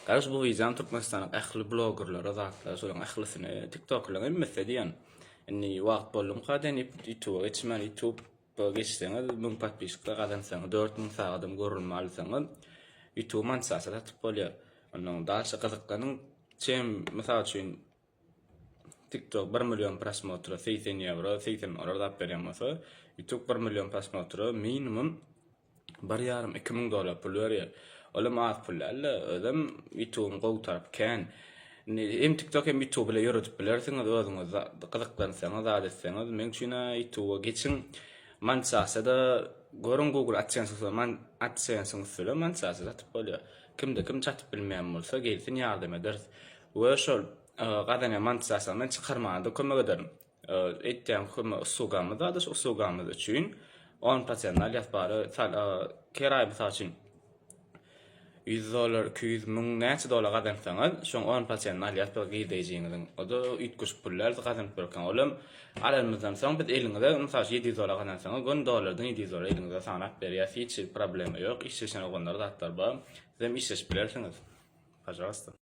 Garoş bu wideom Türkmenistanyň ähli blogerlere zatlara şolaryň ählisine tiktokerleriň hemmesine diýen. Indi wagt boldumyka diýen ýutuba geçmän ýutuba geçseňiz 1000 podpisçikde gazansaňyz 4000 sagadam görülme alsaňyz ýutuba monetizasiýa satyp bolýar. Ondan dalşa gyzyklanyň çem mysal üçin TikTok 1 million prosmotra 80 ýewro 80 dollar zat berýän bolsa YouTube 1 million prosmotra minimum Bir ýarym, 2000 dollar pul berýär. Olam az pul däl-de, özem YouTube-yň gowy tarapy kän. Indi hem TikTok hem YouTube bile ýöredip bilersiňiz, özüňiz gyzyklansaňyz, zat etseňiz. Meň üçin-ä YouTube-a geçiň. Monetizasiýa-da görüň Google AdSense AdSense-iň üsti bilen monetizasiýa satyp bolýar. Kimde kim çatyp bilmeýän bolsa, gelsin ýardam ederis. We şol gazanýan monetizasiýany men çykarmaga-da kömek ederin. Etýän kömek uslugamyz bardyr, şu uslugamyz üçin 10 prosent alýas bary her aý mysal üçin 100 dollar, 200, 1000 näçe dollar gazansaňyz, şoň 10 prosentini alýas bir girdeýjiňiziň. O da üýtgeşik pul däl, gazanyp durkaň. Olam alanymyzdan soň biz eliňize mysal üçin 700 dollar gazansaňyz, göni dollardan 700 dollar eliňize sanap berýäs. Hiç problema ýok. Işleşen oglanlar zatlar bar. Sizem işleşip bilersiňiz. Pažalsta.